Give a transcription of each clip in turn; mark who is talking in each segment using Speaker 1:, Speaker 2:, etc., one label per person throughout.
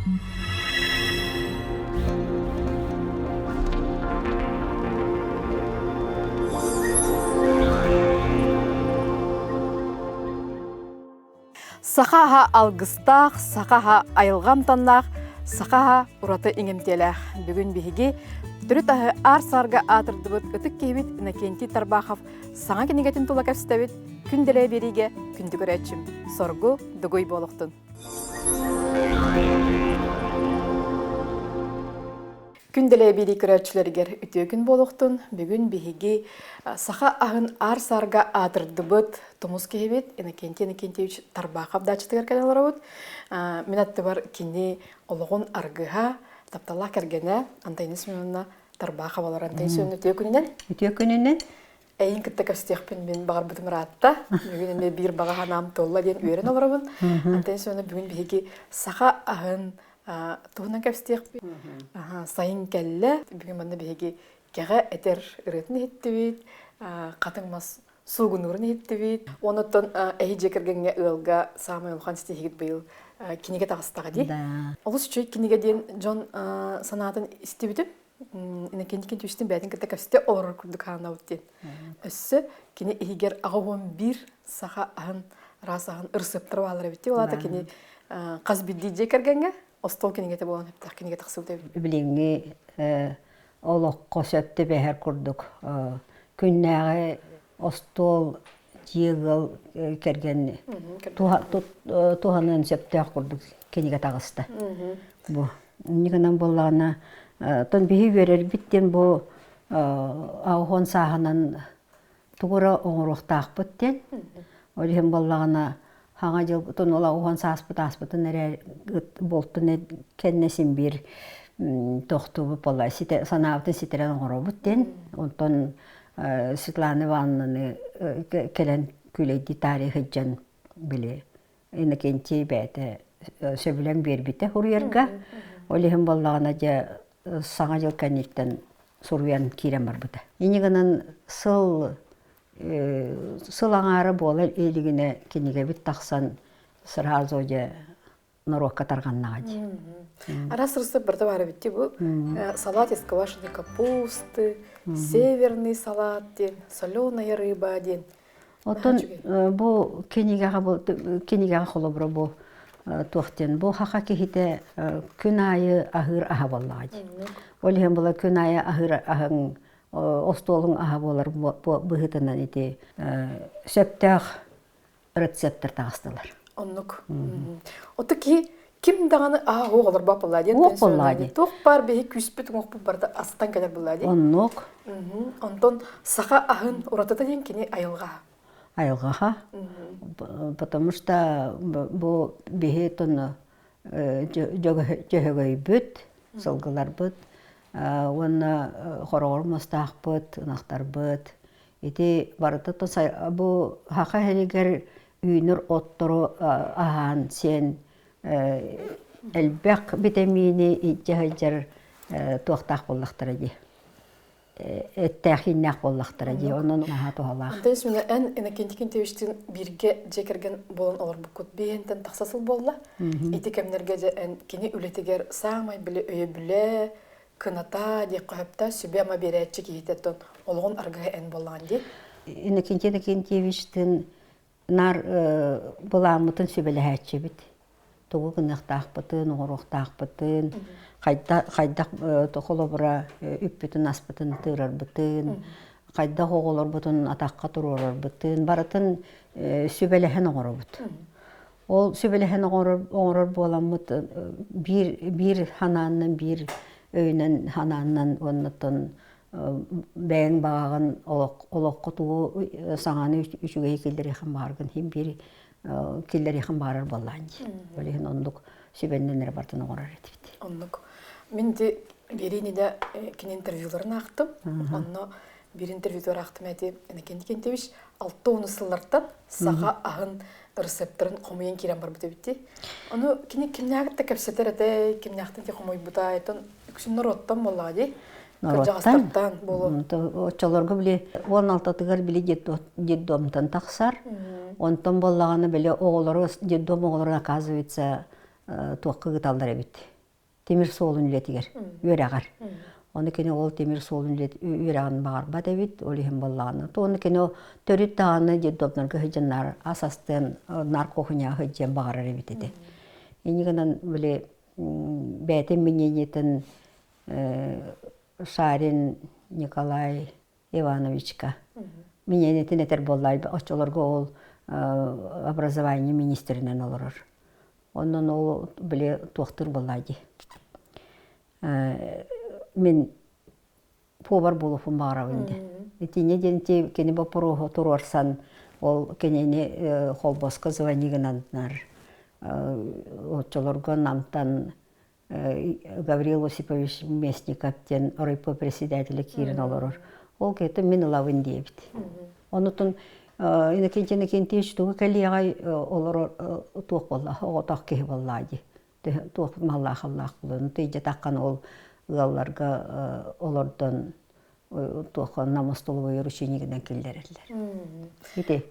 Speaker 1: Саха аһа алгыстаах, саха аһа айылҕа амтаннаах, саха аһа ураты иҥэмтиэлээх. Бүгүн биһиги төрүт аһы аар-саарга аатырдыбыт ытык киһибит Иннокентий Тарбахов саҥа кинигэтин тула кэпсэтэбит. Күн дэлэ биэриигэ күндү көрөөччүм, соргу дугуй буолуохтун. Күн дэлэ биэрии көрөөччүлэригэр үтүө күн буолуохтун. Бүгүн биһиги саха аһын аар-саарга аатырдыбыт тумус киһибит Иннокентий Иннокентьевич Тарбахов даачатыгар кэлэн олоробут. Мин аттыбар кини олоҕун аргыһа, тапталлаах кэргэнэ Антонина Семеновна Тарбахова олорор. Антонина Семеновна үтүө күнүнэн.
Speaker 2: Үтүө күнүнэн.
Speaker 1: Эйин кытта көрсүөхпүн мин баҕарбытым ыраатта. Бүгүн эмиэ биир баҕа санаам туолла диэн үөрэн олоробун. Антон Семеновна бүгүн биһиги саха аһын туһунан кэпсэтиэхпит. Сайын кэллэ. Бүгүн манна биһиги кэҕэ этэр ырыатын иһиттибит, хатыҥ мас суугунуурун иһиттибит. Онуттан эһи дьиэ кэргэҥҥэ ыалга саамай улахан ситиһигит быйыл кинигэ таҕыстаҕа дии. Олус үчүгэй кинигэ диэн дьон санаатын истибитим. Иннокентий Кентьевичтин бэйэтин кытта көстө олорор курдук хаанабыт диэн. Өссө кини иһигэр 81 саха аһын араас аһын ырысыаптара бааллар эбит. Ол аата кини хас биирдии дьиэ кэргэҥҥэ остуол кинигэтэ буолан эптэх кинигэ тахсыбыт эбит.
Speaker 2: Билиҥҥи олоххо сөп түбэһэр курдук күннээҕи остуол дьиэ ыал кэргэн туһаныан сөптөөх курдук кинигэ таҕыста. Бу инньэ гынан буоллаҕына, оттон биһи үөрэрбит диэн бу аҕыс сааһынан тугу эрэ оҥоруохтаахпыт диэн. Ол иһин буоллаҕына, хаҥа дьыл тон ол аҕыс сааспыт ааспытын эрэ буолтун кэннэ син биир тохтуубут буолла санаабытын ситэрэн оҥоробут диэн. Онтон Светлана Ивановнаны кэлэн күүлэйдии таарыйа сылдьан били Иннокентий бэйэтэ сөбүлэҥ биэрбитэ суруйарга. Ол иһин буоллаҕына дьэ Саҥа дьыл кэнниттэн суруйан киирэн барбыта. Инньэ гынан сыл сыл аҥаара буола илигинэ кинигэбит тахсан сразу дьэ норуокка тарҕаннаҕа дии.
Speaker 1: Араас рецепт барыта баар эбит дии бу. Салат из квашеной капусты, северный салат диэн, соленая рыба диэн.
Speaker 2: Оттон бу кинигэҕэ бу кинигэҕэ холобура бу туох диэн бу хаха киһитэ күн аайы аһыыр аһа буоллаҕа дии. Ол иһин була күн аайы аһыыр аһыҥ остуолуҥ аһа буолар быһыытынан ити сөптөөх рецептэр таҕыстылар.
Speaker 1: Оннук. Ото киһи ким даҕаны аа уох олорбот буолла диэн.
Speaker 2: Уох буолла дии.
Speaker 1: Туох баар биһи күүспүт уҥуохпут барыта астан кэлэр буолла дии.
Speaker 2: Оннук.
Speaker 1: Онтон саха аһын уратыта диэн кини айылҕа.
Speaker 2: Айылҕаха. Потому что бу биһи тону дьөһөгөйбүт, сылгыларбыт уонна хороҕор мастаахпыт, ынахтарбыт Ити барыта бу саха иһигэр үүнэр оттору аһаан сиэн элбэх битэмиини илдьэ сылдьар туохтаах буоллахтара дии эттээх-ииннээх буоллахтара дии онон наһаа туһалаах.
Speaker 1: То есть эн Иннокентий Кентьевичтин бииргэ дьиэ кэргэн буолан олорбуккут биэһинтэн тахса сыл буолла. Ити кэмнэргэ дьэ эн кини үлэтигэр саамай били өйөбүлэ, кыната диэххэ сөптөөх сүбэ-ама биэрээччи киһитэ оттон олоҕун аргыһа эн буоллаҕын дии.
Speaker 2: Иннокентий Иннокентьевичтыын наар былааммытын сүбэлэһээччибит. Тугу гыныахтаахпытын, оҥоруохтаахпытын, хайдах холобура үппүтүн-аспытын тыырарбытын, хайдах оҕолорбутун атахха туруорарбытын барытын сүбэлэһэн оҥоробут. Ол сүбэлэһэн оҥорор буоламмыт биир биир ханааннан биир өйүнэн ханааннан уоннаттан бэйэҥ баҕаҕын олоххо тугу саҥаны үчүгэйи киллэриэххин баҕаргын иһин биир киллэриэххин баҕарар буоллаан дии. Ол иһин оннук сүбэннэн эрэ барытын оҥорор этибит.
Speaker 1: Оннук. Мин ди биэрииниде кини интервьюларын аахтым. Онно биир интервьютугар аахтым эти Иннокентий Кентьевич 60 сыллартан саха аһын рецепторын хомуйан киирэн барбыт эбит дии. Ону кини кимнээҕит да кэпсэтэр этэ, кимнээхтэн ти хомуйбута, этон үксүн норуоттан буоллаҕа дии. Кырдьаҕастартан буолуо.
Speaker 2: Оччолорго били 16-тыгар били детдомтан тахсар. Онтон буоллаҕына били оҕолору детдом оҕолорун оказывается туохха ыыталлар эбит. Тимир суолун үлэтигэр, үөрэҕэр. Ону кини ол тимир суолун үөрэҕин баҕарбат эбит, ол иһин буоллаҕына. Ону кини төрүт даҕаны детдомнарга сылдьан ас астыан, наркохуняҕа сылдьыан баҕарар эбит этэ. Инньэ гынан били бэйэтин мнениетын Шарин Николай Ивановичка миниэнитин этэр буолла оччолорго ол образование министринэн олорор. Онон ол били туохтуур буолла дии. Мин повар буолуохпун баҕарабын диэн. Итиннэ диэн кини боппуруоһу туруорсан ол кинини холбоско звонигынан гынаннар оччолорго Намтан Гаврил Осипович Местников диэн райпо председателэ киирэн олорор. Ол киһитэ мин ылабын диэбит. Онутун Иннокентий Иннокентьевич тугу кэлиэҕэй олорор туох буолла оҕотох киһи буоллаа дии. Туох маллаах-аллаах буолуон тыйдьатаххын ол ыалларга олордон туохха намостоловой ручейнигинэн киллэрэллэр. Ити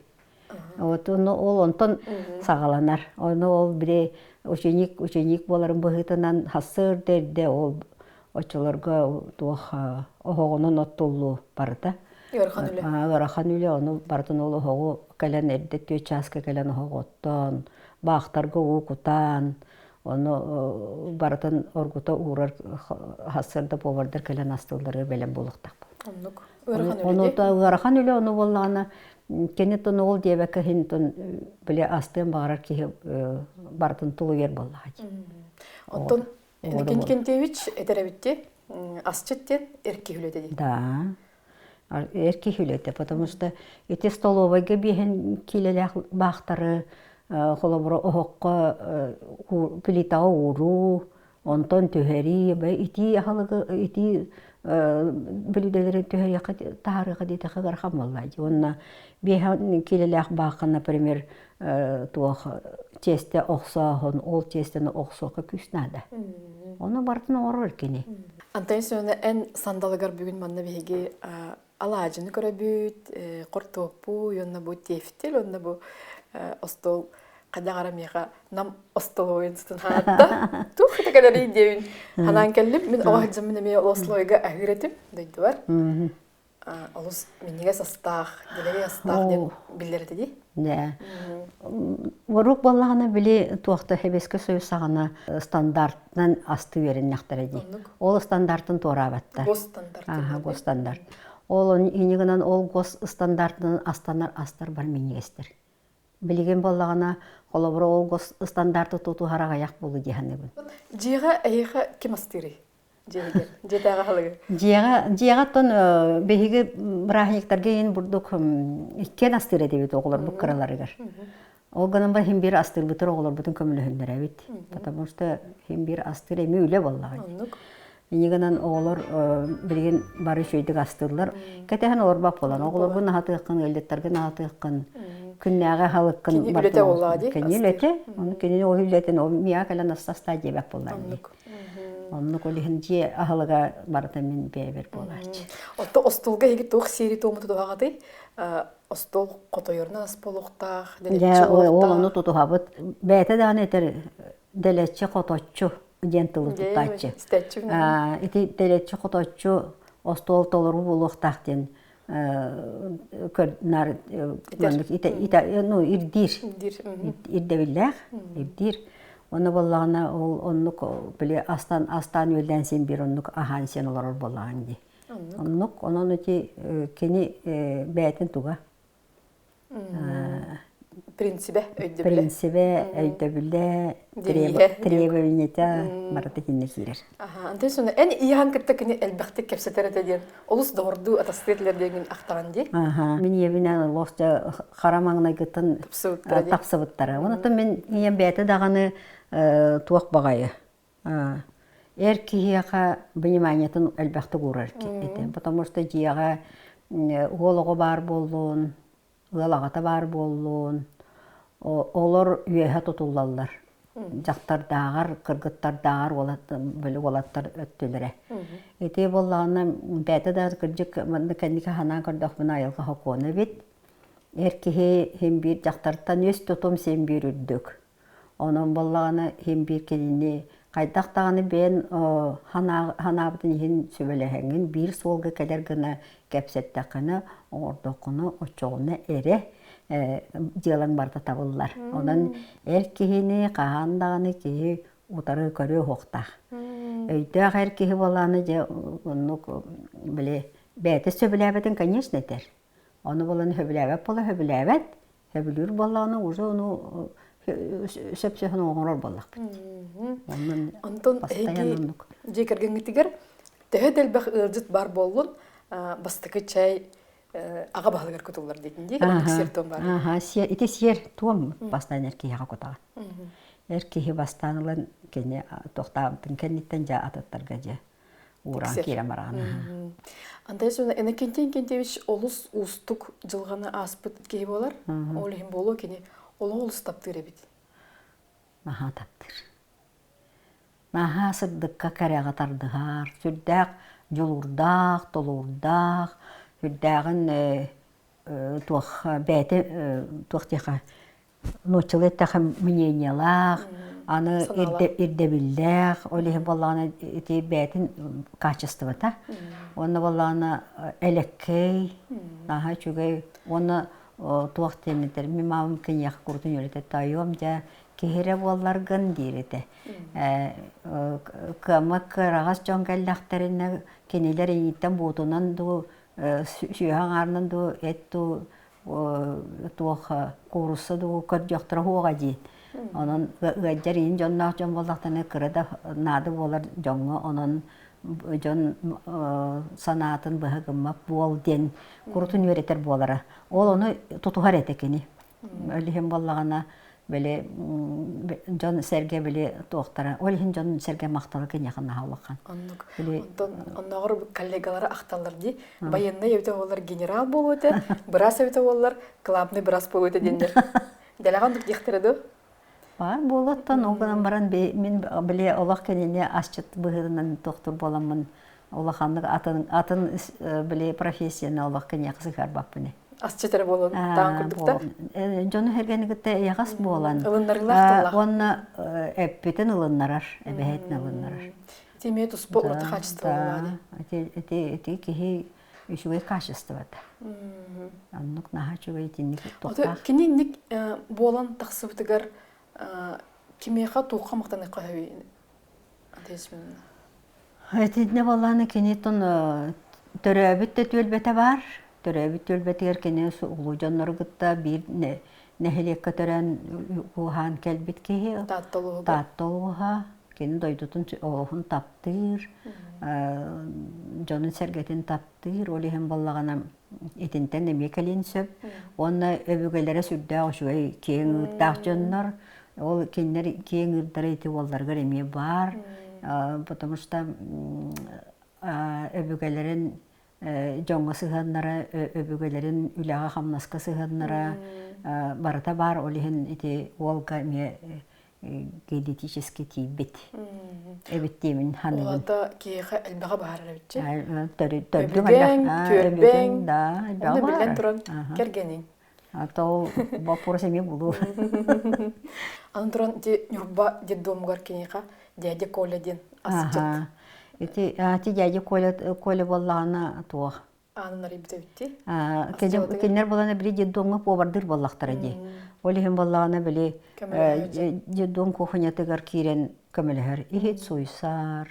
Speaker 2: Вот ол онтон саҕаланар. Ону ол били ученик ученик буоларын быһыытынан хассыырда эрдэ ол оччолорго туох оһоҕунан оттуллуу барыта.
Speaker 1: Ыарахан үлэ.
Speaker 2: Ыарахан үлэ ону барытын ол оһоҕу кэлэн эрдэ түөрт чааска кэлэн оһох оттоон, баахтарга уу кутаан, ону барытын оргута уурар хассыырда повардар кэлэн астыылларыгар бэлэм буолуохтаах.
Speaker 1: Оннук. Ыарахан үлэ.
Speaker 2: Ону ыарахан үлэ ону буоллаҕына кини тон ол диэбэккэ иһин тон били астыан баҕарар киһи барытын тулуйар буоллаҕа дии.
Speaker 1: Оттон Иннокентий Кентьевич этэр эбитти асчыт диэн эр киһи үлэтэ дии.
Speaker 2: Да. Эр киһи үлэтэ, потому что ити столовойга биэһин киилэлээх баахтары холобура оһоххо плитаҕа ууруу, Онтон түһэрии, итии аһылыгы, итии бүлүүдэлэри түһэриэххэ, таһаарыахха диэтэххэ ыарахан буолла дии. Уонна биэһэн киилэлээх баахха, например, туох тиэстэ охсооһун, ол тиэстэни охсуохха күүс наада. Ону барытын оҥорор кини.
Speaker 1: Антон Семеновна, эн сандалыгар бүгүн манна биһиги алаадьыны көрөбүт, хортуоппуй, уонна бу тефтель, уонна бу остуол хайдах эрэ миэхэ нам остоловойун сытын хаатта. Туох ити кэлэрий диэбин ханаан кэллим. Мин оҕо сылдьаммын эмиэ ол слойга аһыыр этим дойдубар. Олус минньигэс астаах, дэлэгэй астаах диэн биллэр этэ дии.
Speaker 2: Дэ. Ворук буоллаҕына били туохта Сэбиэскэй Союз саҕана стандартынан асты үөрэннэхтэрэ дии. Ол стандартын туораабаттар.
Speaker 1: Госстандарт.
Speaker 2: Аха, госстандарт. Ол инньэ гынан ол госстандартынан астанар астар бар минньигэстэр. Билигин буоллаҕына, холобура ол госстандарты тутуһар аҕыйах буолуо дии саныыбын.
Speaker 1: Дьиэҕэ эһиэхэ ким астыырый? Дьиэҕэ дьиэтээҕи аһылыгы.
Speaker 2: Дьиэҕэ дьиэҕэ оттон биһиги бырааһынньыктарга иһин бурдук иккиэн астыыр этибит оҕолорбут кыраларыгар. Ол гынан баран иһин биир астыырбытыр оҕолорбутун көмөлөһүннэрэбит. Потому что иһин биир астыыр эмиэ үлэ буоллаҕа.
Speaker 1: Оннук.
Speaker 2: Инньэ гынан оҕолор билигин бары үчүгэйдик астыыллар. Кэтэһэн олорбот буолан оҕолоргун аһатыаххын, ыалдьыттаргын аһатыаххын, күннээҕи аһылыккын
Speaker 1: Кини үлэтэ буоллаҕа дии.
Speaker 2: Кини үлэтэ, ону кинини ол үлэтин ол миэхэ кэлэн астаа диэбэт буоллаҕа дии. Оннук ол иһин дьиэ аһылыга барыта мин бэйэбэр буолааччы.
Speaker 1: Отто остуолга эһиги туох сиэри-туому тутуһаҕытый? Остуол хотойорунан ас буолуохтаах, дэлэччи
Speaker 2: Дьэ, ол ону
Speaker 1: буолуохтаах.
Speaker 2: тутуһабыт. Бэйэтэ даҕаны этэр дэлэччи хоточчу диэн тылы туттааччы.
Speaker 1: Истээччибин.
Speaker 2: Ити дэлэччи хоточчу остуол толору буолуохтаах диэн наар ну ирдиир ирдэбиллээх ирдиир Онно буоллаҕына ол оннук били астан астаан үөллээн син биир оннук аһаан сиэн олорор буоллаҕыҥ дии. Оннук онон ити кини бэйэтин туга
Speaker 1: Принцибэ өйдөбүлэ.
Speaker 2: Принцибэ өйдөбүлэ требованиета барыта итиннэ киирэр.
Speaker 1: Антон Суна, эн ийэҕин кытта кини элбэхтик кэпсэтэр этэ диэн олус доҕордуу атастыы этилэр диэн ахтаҕын дии.
Speaker 2: Мин ийэбинэн олох хара маҥнайгыттан тапсыбыттара. Онон мин ийэм бэйэтэ даҕаны туох баҕайы эр киһиэхэ вниманиетын элбэхтик уурар этэ. Потому что дьиэҕэ уол оҕо баар буоллун, ыал аҕата баар буоллун, олор үөһэ тутуллаллар. Дьахтардааҕар, кыргыттардааҕар били уолаттар өттүлэрэ. Ити буоллаҕына бэйэтэ да кырдьык манна кэнники санаан көрдөхпүнэ айылҕа сокуона эбит. Эр киһи син биир дьахтартан үс тутум син биир үрдүк. Онон буоллаҕына син биир кинини Хайдах даҕаны бэйэн ханаабытын иһин сүбэлэһэҥҥин биир суолга кэлэр гына кэпсэттэххинэ, оҥордоххуна, оччоҕуна эрэ дьыалаҥ барыта табыллар. Онон эр киһини хаһан даҕаны киһи утары көрүө уһуохтаах. Өйдөөх эр киһи буолааны дьэ оннук били бэйэтэ сөбүлээбэтин конечно этэр. Ону булан сөбүлээбэт буола сөбүлээбэт, сөбүлүүр буоллаҕына уже ону сөпсөһөн оҥорор буоллахпыт.
Speaker 1: Онон Онтон эһиги дьиэ кэргэҥҥитигэр төһө да элбэх ыалдьыт баар буоллун, бастакы чай аҕа баһылыгар кутуллар диэтин дии, оннук сиэр-туом баар.
Speaker 2: Аха, ити сиэр-туом бастаан эр киһиэхэ кутаҕын. Эр киһи бастаан ылан кини туохтаабытын кэнниттэн дьэ атыттарга дьэ уураан киирэн бараҕын.
Speaker 1: Андрей Иннокентий Иннокентьевич олус уустук дьылҕаны ааспыт киһи буолар. Ол иһин буолуо кини олоҕу олус таптыыр эбит.
Speaker 2: Наһаа таптыыр. Наһаа сырдыкка кэрэҕэ тардыһар, сүрдээх дьулуурдаах, толуурдаах, сүрдээҕин туох бэйэтэ туох диэхэ нууччалыы эттэххэ мнениелаах, аны ирдэбиллээх, ол иһин буоллаҕына ити бэйэтин качествота. Уонна буоллаҕына элэккэй, наһаа үчүгэй уонна туох диэн этэр, мин маамам киниэхэ курутун үөрэтэ тоойуом дьэ киһи эрэ буолларгын диир этэ. Кыаммат кыараҕас дьон кэллэхтэринэ кинилэр инниттэн буутунан дуу, сүөһү аҥаарынан дуу, эт дуу туох куурусса дуу көрдөхтөрө суоҕа дии. Онон ыалдьар иин дьонноох дьон буоллахтарына кыра да наада буолар дьоҥҥо онон дьон санаатын быһа гыммат буол диэн курутун үөрэтэр буолара. Ол ону тутуһар этэ кини. Ол иһин буоллаҕына били дьон сэргэ били туохтара ол иһин дьон сэргэ махтала киниэхэ наһаа улахан.
Speaker 1: Оннук. Онтон оннооҕор коллегалара ахталлар дии. Байыаннай эбитэ буоллар генерал буолуо этэ, быраас эбитэ буоллар главный быраас буолуо этэ диэннэр. Дэлэҕэ оннук диэхтэрэ дуо?
Speaker 2: Баар буолуоттан ол гынан баран мин били олох кинини асчыт быһыытынан тохтур буоламмын улаханнык атын атын били профессияны олох киниэхэ сыһыарбаппын.
Speaker 1: Асчыт эрэ буолан таан курдук да?
Speaker 2: Дьону сэргэни кытта эйэҕэс буолан
Speaker 1: ылыннарыылаах тыллаах.
Speaker 2: Уонна эппитин ылыннарар, эбэһээтин ылыннарар.
Speaker 1: Ити эмиэ туспа ураты качество буолуо
Speaker 2: Ити ити ити киһи үчүгэй качествота. Оннук наһаа үчүгэй итинник туохтаах.
Speaker 1: Кини инник буолан тахсыбытыгар кимиэхэ туохха махтаныахха сөбүй?
Speaker 2: Итиннэ буоллаҕына кини төрөөбүт да түөлбэтэ баар. Төрөөбүт түөлбэтигэр кини улуу дьоннору кытта биир нэһилиэккэ төрөөн ууһаан кэлбит киһи.
Speaker 1: Таатта улууһугар.
Speaker 2: Таатта улууһа. Кини дойдутун олоһун таптыыр, дьонун-сэргэтин таптыыр. Ол иһин буоллаҕына итинтэн эмиэ кэлиэн сөп. Уонна өбүгэлэрэ сүрдээх үчүгэй киэҥ ыырдаах дьоннор. Ол кинилэр киэҥ ыырдара ити уолларыгар эмиэ баар. Потому что өбүгэлэрин дьоҥҥо сыһыаннара, өбүгэлэрин үлэҕэ-хамнаска сыһыаннара барыта баар. Ол иһин ити уолга эмиэ генетически тиийбит эбит диэмин ханыыбын.
Speaker 1: Ол киһиэхэ элбэҕи баһарар эбитчи.
Speaker 2: Төрдүҥ
Speaker 1: Өбүгэҥ, түөлбэҥ, онно биллэн туран кэргэниҥ.
Speaker 2: А то вопрос эмиэ булуу.
Speaker 1: Аны туран ити Ньурба детдомугар киниэхэ дядя Коля диэн асчыт.
Speaker 2: Ити ати дядя Коля Коля буоллаҕына туох
Speaker 1: Аанын арыйбыт эбитти.
Speaker 2: Кинилэр буолана били детдомҥа повардыыр буоллахтара дии. Ол иһин буоллаҕына били детдом кухнятыгар киирэн көмөлөһөр. Иһит суйсар,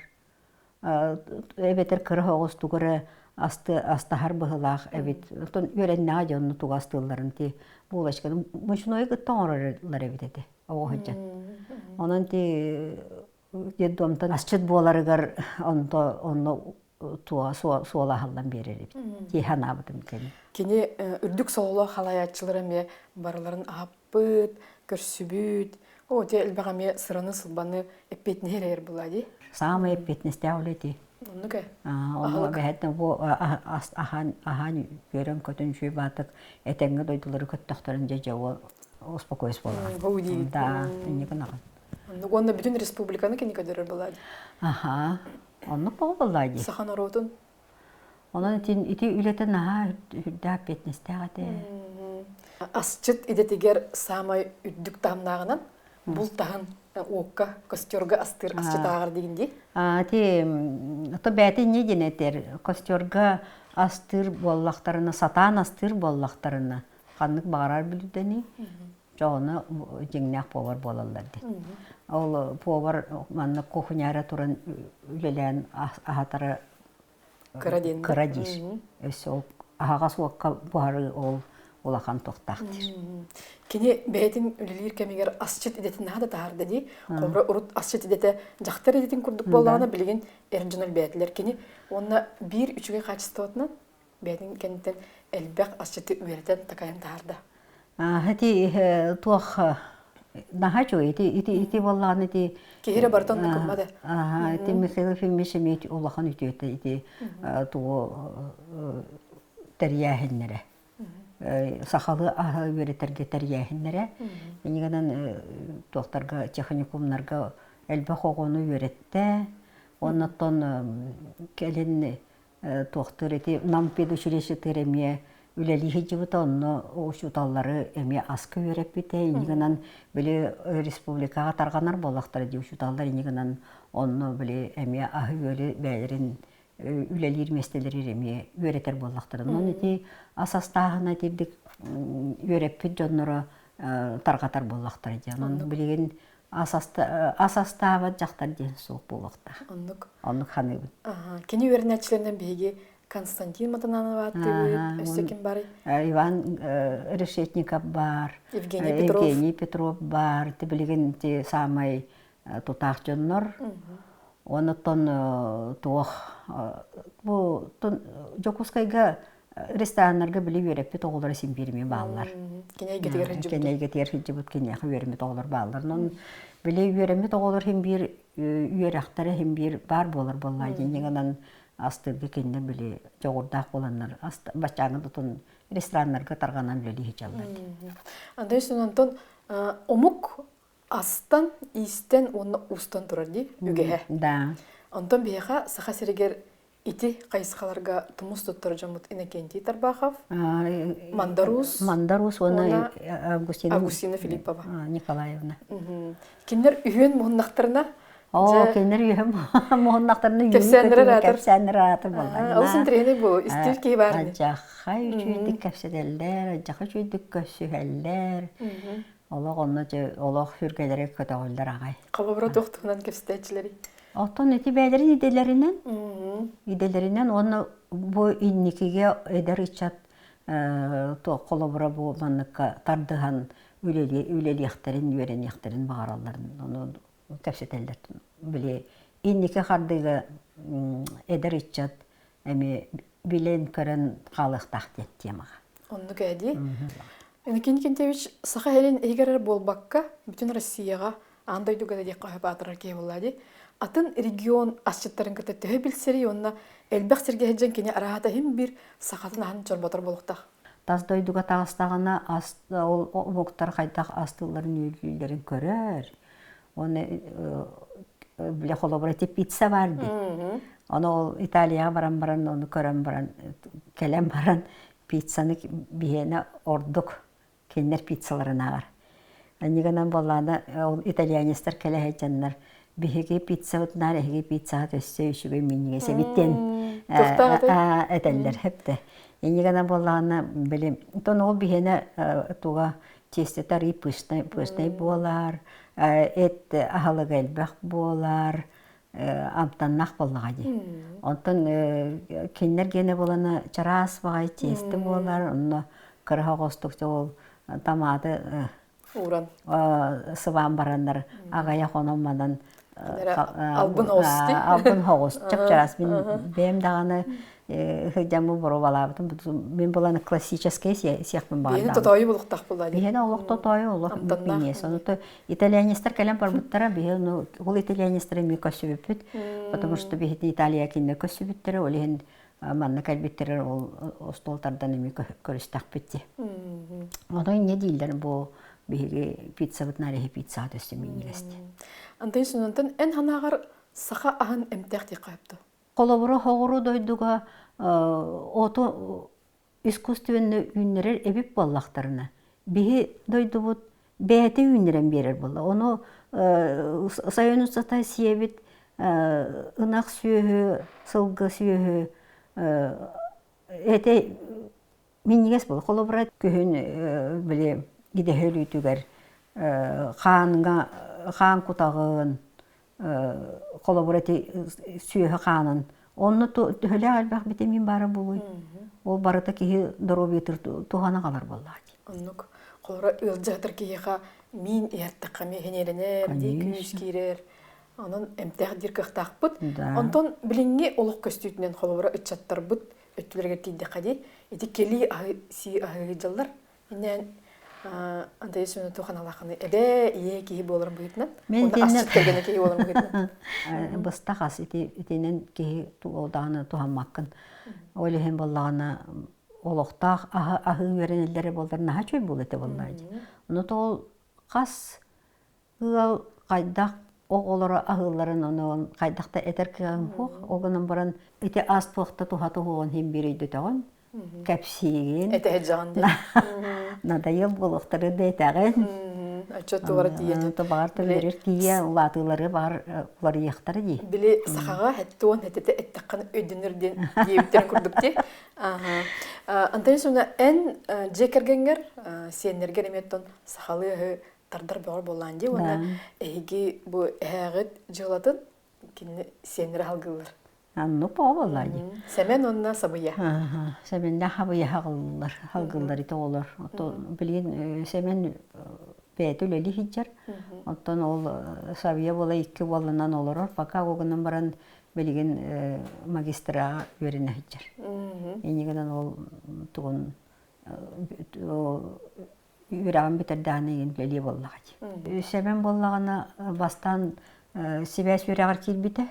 Speaker 2: эбэтэр кыра оҕус тугу эрэ астаһар быһыылаах эбит. Оттон үөрэннэҕэ дьон онно тугу астыылларын ти булочканы мучнойу кытта оҥороллор эбит этэ оҕо сылдьан. Онон ти детдомтан асчыт буоларыгар онто онно суола аһыллан биэрэр эбит. Дии санаабытым кини.
Speaker 1: Кини үрдүк сололоох халайааччылар эмиэ барыларын аһаппыт, көрсүбүт, О, те элбэх эмиэ сыраны-сылбаны эппиэтинэһи эрэйэр буолаа дии.
Speaker 2: Саамай эппиэтинэстээх үлэ ити.
Speaker 1: Оннук ээ.
Speaker 2: Ону бэһэттэн бу аһаан аһаан үөрэн-көтөн үчүгэй баатык этэҥҥэ дойдулары көттөхтөрүн дьэ дьэ ол успокоюсь буолаҕын.
Speaker 1: Бу диибит.
Speaker 2: Да, инник гынаҕын.
Speaker 1: Оннук уонна бүтүн республиканы кини көдөрөр буолаа дии.
Speaker 2: Аха. Оннук буолла дии.
Speaker 1: Саха норуотун.
Speaker 2: Онон ити үлэтэ наһаа үрдээх эппиэтинэстээх этэ.
Speaker 1: Асчыт идэтигэр саамай үрдүк таһымнааҕынан Бултаһан уокка, костерга астыыр асчытааҕар диигин дии.
Speaker 2: Ити то бэйэтэ инньэ диэн этэр. Костерга астыыр буоллахтарына, сатаан астыыр буоллахтарына, ханнык баҕарар бүлүүдэни дьоҕуна дьиҥнээх повар буолаллар диэн. Ол повар манна кухняра туран үлэлээн аһатара
Speaker 1: Кыра диэн.
Speaker 2: Кыра диир. Өссө ол аһаҕас уокка буһарыы ол улахан туохтаах диир.
Speaker 1: Кини бэйэтин үлэлиир кэмигэр асчыт идэтин наһаа да таһаарда дии. Холобура урут асчыт идэтэ дьахтар идэтин курдук буоллаҕына билигин эр дьон элбээтилэр. Кини уонна биир үчүгэй хаачыстыбатынан бэйэтин кэнниттэн элбэх асчыты үөрэтэн такайан таһаарда.
Speaker 2: Ити туох наһаа үчүгэй ити ити ити буоллаҕына ити
Speaker 1: Киһи эрэ барыта оннук гыммат ээ.
Speaker 2: Аха ити Михаил Ефимович эмиэ улахан үтүөтэ ити тугу тэрийээһиннэрэ сахалыы аһы үөрэтэргэ тэрийээһиннэрэ иннигэнэн туохтарга техникумнарга элбэх оҕону үөрэттэ оннуттан кэлин туохтуур ити Нам педучилищетыгар эмиэ үлэлии сылдьыбыта, онно учууталлары эмиэ аска үөрэппитэ. Инньэ гынан били республикаҕа тарҕанар буоллахтара дии учууталлар инньэ гынан онно били эмиэ аһы-үөлү бэйэлэрин үлэлиир миэстэлэригэр эмиэ үөрэтэр буоллахтара. Онон ити ас астааһына итирдик үөрэппит дьонноро тарҕатар буоллахтара дии. Онон билигин ас астаабат дьахтар диэн суох буолуохтаах.
Speaker 1: Оннук.
Speaker 2: Оннук ханыыбын.
Speaker 1: Кини үөрэнээччилэринэн биһиги Константин Матананов ааттыыбыт, өссө ким барый?
Speaker 2: Иван Решетников баар,
Speaker 1: Евгений Петров.
Speaker 2: Евгений Петров баар, ти билигин ти саамай тутаах дьоннор. Онуттан туох бу Дьокуускайга рестораннарга били үөрэппит оҕолоро син биир эмиэ бааллар.
Speaker 1: Кини эйгэтигэр сылдьыбыт.
Speaker 2: Кини эйгэтигэр сылдьыбыт киниэхэ үөрэммит оҕолор бааллар. Онон били үөрэммит оҕолор син биир үөрэхтэрэ син биир баар буолар буоллаа диэн гынан астыырга кинилэр били дьоҕурдаах буоланнар баччааҥҥы тутун рестораннарга тарҕанан үлэлии сылдьаллар.
Speaker 1: Андрей Антон омук астан, иистэн уонна уустан турар дии үгэһэ.
Speaker 2: Да.
Speaker 1: Онтон биһиэхэ Саха сиригэр ити хайысхаларга тумус туттар дьоммут Иннокентий Тарбахов, Мандарус,
Speaker 2: Мандарус уонна Августина,
Speaker 1: Августина Филиппова
Speaker 2: Николаевна.
Speaker 1: Кинилэр үһүөн муһуннахтарына
Speaker 2: Оо, кинилэр үһүөн муһуннахтарына
Speaker 1: кэпсээннэрэ аатыр.
Speaker 2: Кэпсээннэрэ аатыр буолла.
Speaker 1: Олус интэриэһинэй бу истиир киһи баар.
Speaker 2: Алдьархай үчүгэйдик кэпсэтэллэр, алдьархай үчүгэйдик көрсүһэллэр. Олох онно дьэ олох сүргэлэрэ көтөҕүллэр аҕай.
Speaker 1: Холобура туох туһунан кэпсэтээччилэрий?
Speaker 2: Оттон ити бэйэлэрин идэлэринэн, идэлэринэн уонна бу инникигэ эдэр ыччат туох холобура бу манныкка тардыһан үлэлиэхтэрин, үөрэниэхтэрин баҕаралларын ону кэпсэтэллэр. Били инники хардыыга эдэр ыччат эмиэ билэн-көрөн хаалыахтаах диэн темаҕа.
Speaker 1: Оннук ээ дии. Иннокентий Кентьевич Саха сирин иһигэр эрэ буолбакка, бүтүн Россияҕа, аан дойдуга да диэххэ сөп аатырар киһи буолла дии. Атын регион асчыттарын кытта төһө билсэрий уонна элбэх сиргэ сылдьан кини араата иһин биир сахатын аһын чорботор буолуохтаах.
Speaker 2: Тас дойдуга таҕыстаҕына ас ол омуктар хайдах астыылларын-үөллүүллэрин көрөр. Уонна бile холобура ити пицца баар дии. Ону ол Италияҕа баран баран ону көрөн баран кэлэн баран пиццаны биһиэнэ ордук кинилэр пиццаларын ааҕар. Анньыгынан буоллаҕына ол итальянецтар кэлэ сылдьаннар биһиги пиццабыт наар эһиги пиццаҕыт өссө үчүгэй минньигэс эбит диэн этэллэр хэптэ. Иннигэнэн буоллаҕына били тон ол биһиэнэ туга тиэстэтэ арыый пышный пышный буолар, эт аһылыга элбэх буолар, амтаннаах буоллаҕа дии. Онтон кинилэр гиэнэ буолана чараас баҕайы тиэстэ буолар, онно кыра оҕостук ол томаты
Speaker 1: ууран
Speaker 2: сыбаан бараннар аҕыйах онон манан
Speaker 1: албын оҕус
Speaker 2: албын оҕус чап-чараас мин бэйэм даҕаны сылдьаммын боруобалаабытым мин булан классическай сиэхпин
Speaker 1: баҕардаабытым биһини тотоойу булуктах буолла
Speaker 2: биһини олох тотоойу олох миниэс ону итальянецтар кэлэн барбыттара биһи ону ол итальянецтары эмиэ көрсүбүппүт потому что биһини Италия кинилэр көрсүбүттэрэ ол иһин манна кэлбиттэрэр ол остуол тардан эмиэ көрүстэхпит дии ону инньэ дииллэр бу биһиги пиццабыт нареһи пиццаҕа төстө минньигэсти
Speaker 1: Антон Семеновтан эн санааҕар саха аһын эмтээх диэххэ сөп
Speaker 2: Холобура, соҕуруу дойдуга оту искусственно үүннэрэр эбит буоллахтарына, биһи дойдубут бэйэтэ үүннэрэн биэрэр буолла. Ону сайын устата сиэбит ынах сүөһү, сылгы сүөһү этэ минньигэс буолар. Холобура, күһүн били идэһэ өлүүтүгэр хаанга хаан кутаҕын, холобура ити сүөһү хаанын онно төһөлөөх элбэх витамин баара буолуой? Ол барыта киһи доруобуйатыгар туһана хаалар буоллаҕа дии.
Speaker 1: Оннук. Холобура, ыалдьаһытар киһиэхэ миин иһэртэххэ эмиэ иһиниэлэнэр, дии күүс киирэр. Онон эмтээх диир кыахтаахпыт. Онтон билиҥҥи олох көстүүтүнэн холобура ыччаттарбыт өттүлэригэр тиийдэххэ дии, ити кэлии аһы сии аһыы дьаллар. Иннээн Антония Семеновна Туханалааханы эбээ, ийэ киһи буоларын быһыытынан, уонна асчыт кэргэнэ киһи буоларын быһыытынан.
Speaker 2: Быстах ас ити итинэн киһи даҕаны туһаммаккын. Ол иһин буоллаҕына олохтоох аһы аһыы үөрэнэллэрэ буоллар наһаа үчүгэй буолуо этэ буоллаа дии. Ону тоҕо хас ыал хайдах оҕолоро аһыылларын ону хайдах да этэр кыаҕыҥ суох. Ол гынан баран ити ас туохта туһа туһуоҕун иһин биир өйдөтөҕүн, кэпсиигин.
Speaker 1: Этэһэ дьаҕын дии.
Speaker 2: Надоел буолуохтары да этэҕин.
Speaker 1: Отчуоттугара тиийэ.
Speaker 2: Баҕар төлөрөр тиийэ, улаатыылары баҕар уларыйыахтара дии.
Speaker 1: Били сахаҕа хэттуон хэтэтэ эттэххин өйдөнөр диэн диэбиттэрин курдук дии. Антон Исовна, эн дьиэ кэргэҥҥэр сиэннэргэр эмиэ оттон сахалыы аһы тардар бөҕөр буоллаан дии уонна эһиги бу эһээҕит дьыалатын кинини сиэннэрэ халгыыллар.
Speaker 2: Оннук бөҕө буоллаа дии.
Speaker 1: Сэмэн уонна Сабыйа.
Speaker 2: Сэмэннээх Хабыйа хаҕыллар, халгыллар ити оҕолор. Ото билигин Сэмэн бэйэтэ үлэлии сылдьар. Оттон ол Сабыйа буола икки уолланан олорор. Пока ол гынан баран билигин магистраҕа үөрэнэ сылдьар. Инньэ гынан ол тугун үөрэҕин бүтэрдэҕинэ игин үлэлиэ буоллаҕа дии. Сэмэн буоллаҕына бастаан сибээс үөрэҕэр киирбитэ.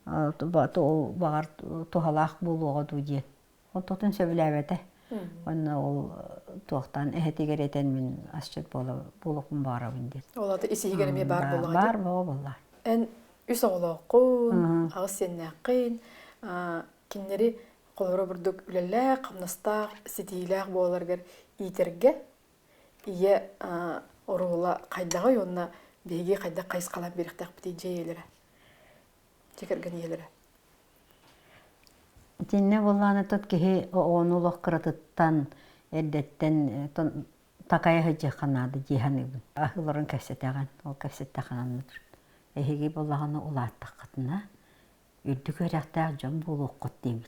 Speaker 2: Ол баҕар туһалаах буолуоҕа дуу диэн. Онтотун сөбүлээбэтэ. Онно ол туохтан эһэтигэр этэн мин асчыт буола буолуохпун баҕарабын диэн.
Speaker 1: Ол аты ис иһигэр эмиэ баар буоллаҕа
Speaker 2: Баар буола буолла.
Speaker 1: Эн үс оҕолооххун, аҕыс сиэннээххин, кинилэри холобура бурдук үлэлээх, хамнастаах, ситиилээх буоларгар иитэргэ ийэ оруола хайдаҕый уонна биһиги хайдах хайысхалаан биэриэхтээхпитий дьиэ ийэлэрэ, дьиэ кэргэн ийэлэрэ?
Speaker 2: Итиннэ буоллаҕына тот киһи оҕону олох кыратыттан, эрдэттэн такайа сылдьыахха наада дии саныыбын. Аһыыларын кэпсэтэҕин, ол кэпсэттэххинэ эһиги буоллаҕына улааттаххытына үрдүк үөрэхтээх дьон буолуоххут диибин.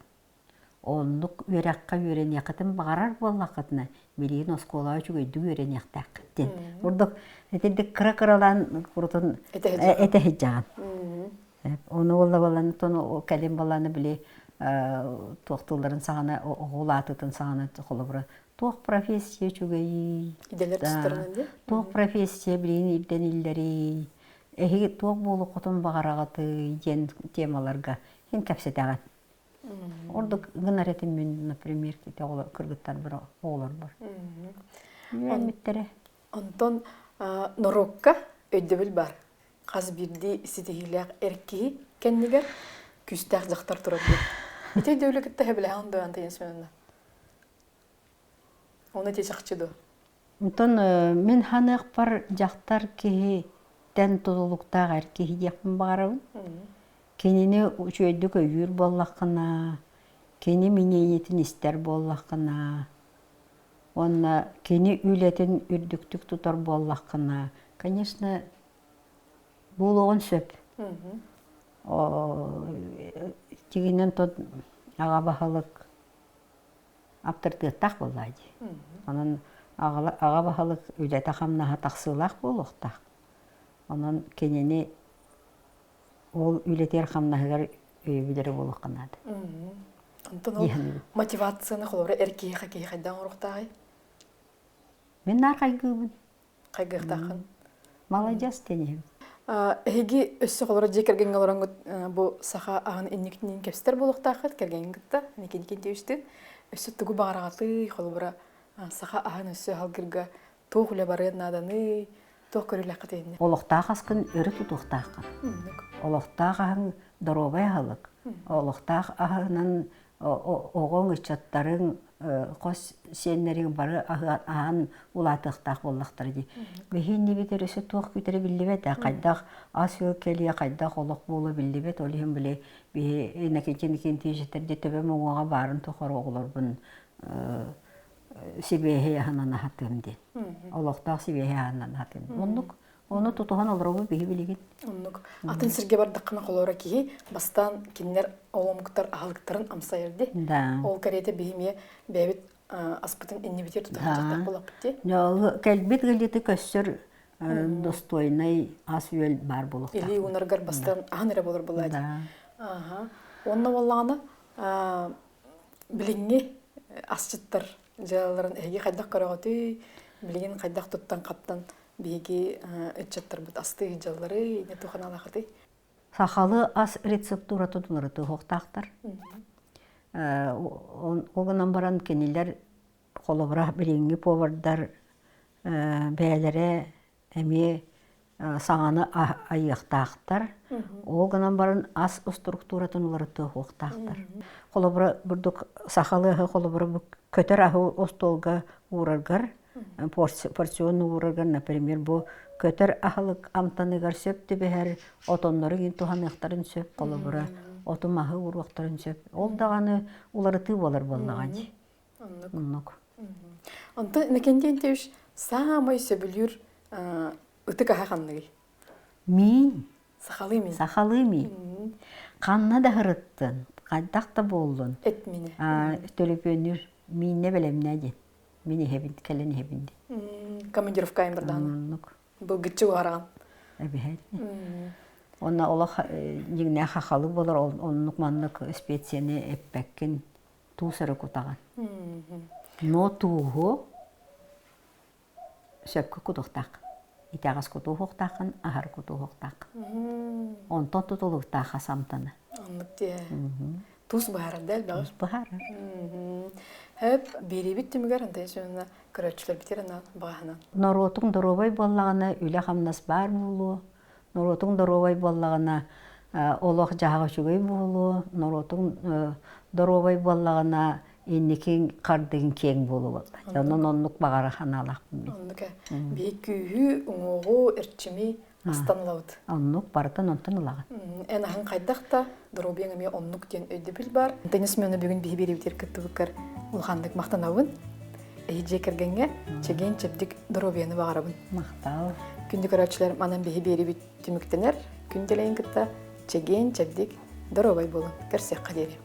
Speaker 2: Оннук үөрэххэ үөрэниэххитин баҕарар буоллаххытына, билигин оскуолаҕа үчүгэйдик үөрэниэхтээххит диэн. Курдук итинник кыра-кыралаан курутун этэ сылдьаҕын. Ону уолла буолан тону кэлин буоллаҕына били туохтуулларын саҕана оҕо улаатыытын саҕана холобура туох профессия үчүгэйий
Speaker 1: идэлэр тустарынан дии
Speaker 2: туох профессия билигин ирдэниллэрий эһиги туох буолуоххутун баҕараҕытый диэн темаларга син кэпсэтэҕин ордук гынар этим мин например кыргыттарбар оҕолорбор үөрэммиттэрэ
Speaker 1: Онтон норуокка өйдөбүл баар. Хас биирдии ситиһиилээх эр киһи кэннигэр күүстээх дьахтар турар диэн. Ити өйдөбүлү кытта сөбүлэһэҕин дуо, Антонина Семеновна? Ону ити чахчы дуо?
Speaker 2: Онтон мин ханыахпар дьахтар киһиттэн тутулуктаах эр киһи диэхпин баҕарабын. Кинини үчүгэйдик өйүүр буоллаххына, кини миниэньитин истэр буоллаххына, уонна кини үлэтин үрдүктүк тутар буоллаххына, конечно, буолуоҕун сөп. Тигинэн тот аҕа баһылык аптарытыаттаах буоллаа дии. Онон аҕа баһылык үлэтэ-хамнаһа тахсыылаах буолуохтаах. Онон кинини ол үлэтигэр-хамнаһыгар өйөбүлэрэ буолуохха наада.
Speaker 1: Онтон ол мотивацияны холобура эр киһиэхэ киһи хайдах оҥоруохтааҕый?
Speaker 2: Мин наар хайгыыбын.
Speaker 1: Хайгыахтааххын.
Speaker 2: Маладьыас диэн
Speaker 1: Эһиги өссө холобура дьиэ кэргэҥҥэ олороҥҥут бу саха аһын инникитин кэпсэтэр буолуохтааххыт кэргэҥҥин кытта Никитин Тиевичтыын өссө тугу баҕараҕытый холобура саха аһын өссө аһылгырга туох үлэ барыан нааданый туох көрүүлээххит иннэ
Speaker 2: Олохтоох аскын өрө тутуохтааххын. Олохтоох аһыҥ доруобай аһылык. Олохтоох аһынан Оҕоҥ, ыччаттарыҥ, хос сиэннэриҥ бары аһаан улаатыахтаах буоллахтара дии. Биһи иннибитигэр өссө туох күүтэрэ биллибэт ээ. Хайдах ас-үөл кэлиэ, хайдах олох буолуо биллибэт. Ол иһин били биһи Иннокентий Иннокентьевичтэр дьэ төбөм уҥуоҕа баарын тухары оҕолорбун сибиэһэй аһынан аһатыам диэн. Олохтоох сибиэһэй аһынан аһатыам. Оннук Ону тутуһан олоробут биһи билигин.
Speaker 1: Оннук. Атын сиргэ бардаххына холоро киһи бастаан кинилэр ол омуктар аһылыктарын амсайар ди.
Speaker 2: Да.
Speaker 1: Ол кэриэтэ биһи эмиэ бэйэбит аспытын иннибитигэр тутан дьахтах буолаппыт ди.
Speaker 2: Кэлбит ыалдьыты көссөр достойнай ас-үөл баар буолуохтаах.
Speaker 1: Илии уунаргар бастаан аһан эрэ болор буолаа ди. Аха. Онно буоллаҕына билиҥҥи асчыттар дьыалаларын эһиги хайдах көрөҕүтүй? Билигин хайдах туттан-хаптан биһиги ыччаттарбыт астыы дьаллары не туханалахыты?
Speaker 2: Сахалы ас рецептуратын уларытыахтаахтар. Ол гынан баран кинилэр холобура билиҥҥи повардар бэйэлэрэ эмиэ саҥаны айыахтаахтар. Ол гынан баран ас структуратын уларытыахтаахтар. Холобура бурдук сахалыы аһы холобура көтөр аһы остуолга уураргар порционно уураргар, например, бу көтөр аһылык амтаныгар сөп түбэһэр отоннору иҥин туһаныахтарын сөп, холобура оту маһы ууруохтарын сөп. Ол даҕаны уларытыы буолар буоллаҕа дии.
Speaker 1: Оннук. Онтон Иннокентий Антеевич саамай сөбүлүүр ытык аһа ханныгый?
Speaker 2: Миин.
Speaker 1: Сахалыы миин.
Speaker 2: Сахалыы миин. Ханна да сырыттын, хайдах да буоллун.
Speaker 1: Эт минэ.
Speaker 2: Төлөпүөннүүр мииннэ бэлэмнээ диэн. Мин иһэбин, кэлэн иһэбин диэн.
Speaker 1: Командировка айан бардаҕына.
Speaker 2: Оннук.
Speaker 1: Былгыччы уһараҕын.
Speaker 2: Эбиһэт. Онно олох дьиҥнээх хахалы болор, оннук маннык специяны эппэккин, туус эрэ кутаҕын. Но тууһу сөпкө кутуохтаах. Итэҕэс кутуохтааххын, аһар кутуохтааххын. Онтон тутулуктаах хас амтаны.
Speaker 1: Оннук дии. Туус быһаарар да элбэҕи?
Speaker 2: Туус быһаарар.
Speaker 1: Хөп, биэриибит түмүгэр Антон Семеновна көрөөччүлэрбитигэр анаан баҕаһынан.
Speaker 2: Норуотуҥ доруобай буоллаҕына, үлэ-хамнас баар буолуо. Норуотуҥ доруобай буоллаҕына, олох-дьаһах үчүгэй буолуо. Норуотуҥ доруобай буоллаҕына, инникиҥ хардыгын киэҥ буолуо буолла. Онон оннук баҕара санаалаахпын мин.
Speaker 1: Оннук ээ. Биһи күүһү, уҥуоҕу, эрчими астан ылабыт.
Speaker 2: Оннук, барытын онтон ылаҕын.
Speaker 1: Эн аһыҥ хайдах да, доруобуйаҥ эмиэ оннук диэн өйдөбүл баар. Денис Семеновна бүгүн биһи биэриибитигэр кыттыбыккар улаханнык махтанабын. Эһи дьиэ кэргэҥҥэ чэгиэн-чэбдик доруобуйаны баҕарабын.
Speaker 2: Махтал.
Speaker 1: Күндү көрөөччүлэр, манан биһи биэриибит түмүктэнэр. Күн дэлэйин кытта чэгиэн-чэбдик доруобай буолун. Көрсүөххэ диэри.